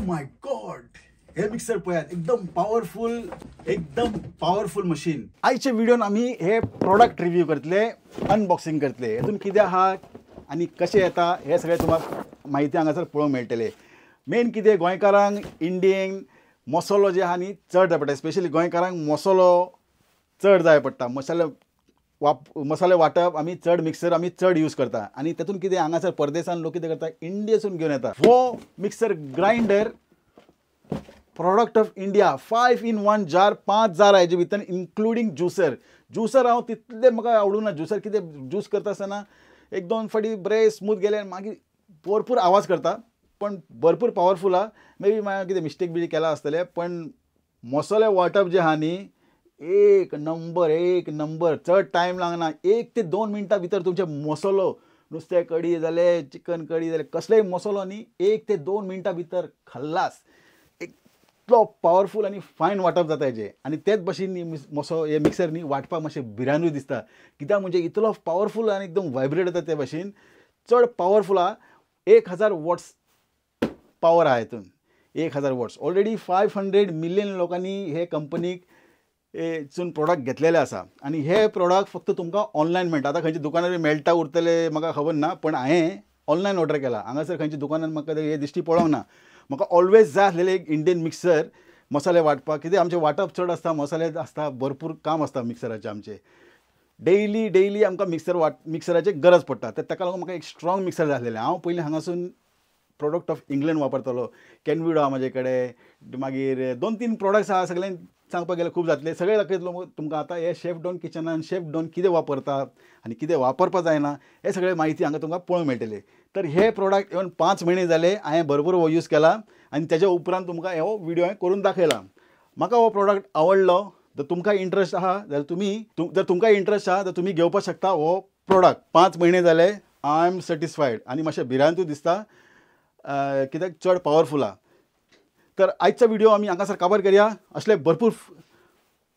My God, हे mixer पळयात, एकदम पावरफुल, एकदम पावरफुल मशीन. आयच्या व्हिडिओन आमी हे प्रोडक्ट रिव्ह्यू करतले, अनबॉक्सिंग करतले. हेतून कितें आहा आनी कशें येता हे सगळें तुमकां म्हायती हांगासर पळोवंक मेळटले. मेन कितें, गोंयकारांक इंडियन मसालो जे आहा न्ही चड जाय पडटा. स्पेशली गोंयकारांक मसालो चड जाय पडटा. मसाले वांटप आमी चड, मिक्सर आमी चड यूज करता. आनी तातूंत कितें, हांगासर परदेसान लोक कितें करता, इंडियेसून घेवन येता. हो mixer grinder product of India, 5 in 1 jar, 5 jar हेजे भितर, इन्क्लुडींग ज्युसर. ज्युसर हांव तितलें म्हाका आवडूंक ना. ज्युसर कितें, ज्यूस करता आसतना एक दोन फावटी बरें स्मूथ गेलें आनी मागीर भरपूर आवाज करता, पण भरपूर पावरफूल आहा. मे बी मागीर कितें मिस्टेक बी केला आसतलें, पण मसाले वांटप जे आहा न्ही एक नंबर, एक नंबर. चड टायम लागना, 1 ते 2 मिनटां भितर तुमचे मसालो, नुस्तें कडी जालें, चिकन कडी जालें, कसलेय मसालो न्ही 1 ते 2 मिनटां भितर खल्लास. इतलो पावरफूल आनी फायन वांटप जाता हेजें. आनी तेच भशेन न्ही हे मिक्सर न्ही वांटपाक मातशें भिरांतूय दिसता, कित्याक म्हणजे इतलो पावरफूल आनी एकदम वायब्रेट जाता. ते भशेन चड पावरफूल आहा. 1000 वॉट्स पावर आहा हितून, 1000 वॉट्स. ऑलरेडी 500 मिलियन लोकांनी हे कंपनीक सून प्रोडक्ट घेतलेले आसा. आनी हे प्रोडक्ट फक्त तुमकां ऑनलायन मेळटा. आतां खंयच्या दुकानार मेळटा उरतले म्हाका खबर ना, पण हांवें ऑनलायन ऑर्डर केला. हांगासर खंयच्या दुकानार म्हाका हे दिश्टी पळोवंक ना. म्हाका ऑलवेज जाय आसलेले एक इंडियन मिक्सर मसाले वांटपाक. कितें आमचें वांटप चड आसता, मसाले आसता, भरपूर काम आसता मिक्सराचें. आमचें डेली डेली आमकां मिक्सराची गरज पडटा. तर ताका लागून म्हाका एक स्ट्रॉंग मिक्सर जाय आसलेलें. हांव पयलीं हांगासून प्रोडक्ट ऑफ इंग्लंड वापरतालो. कॅनविडो आहा म्हाजे कडेन, मागीर 2-3 प्रोडक्ट्स आहा. सगळ्यांक सांगपाक गेल्यार खूब जातले. सगळे दाखयतलो तुमकां. आतां हे शेफ डॉन किचनान शेफ डॉन कितें वापरता आनी कितें वापरपाक जायना हे सगळे म्हायती हांगा तुमकां पळोवंक मेळटले. तर हे प्रोडक्ट येवन 5 म्हयने जाले हांवें भरपूर हो यूज केला आनी तेज्या उपरांत तुमकां हो व्हिडियो हांवें करून दाखयला. म्हाका हो प्रोडक्ट आवडलो. जर तुमकां इंट्रस्ट आहा जाल्यार तुमी, जर तुमकां इंट्रस्ट आहा जाल्यार तुमी घेवपाक शकता हो प्रोडक्ट. 5 म्हयने जाले, I am satisfied. आनी मातशें भिरांतूय दिसता कित्याक चड पावरफूल आहा. तर आयचा व्हिडिओ आमी हांगासर काबार करया. असले भरपूर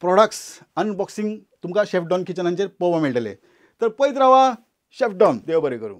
प्रोडक्ट्स अनबॉक्सिंग तुमकां शेफ डॉन किचनाचेर पळोवंक मेळटले. तर पळयत रावा शेफ डॉन. देव बरें करूं.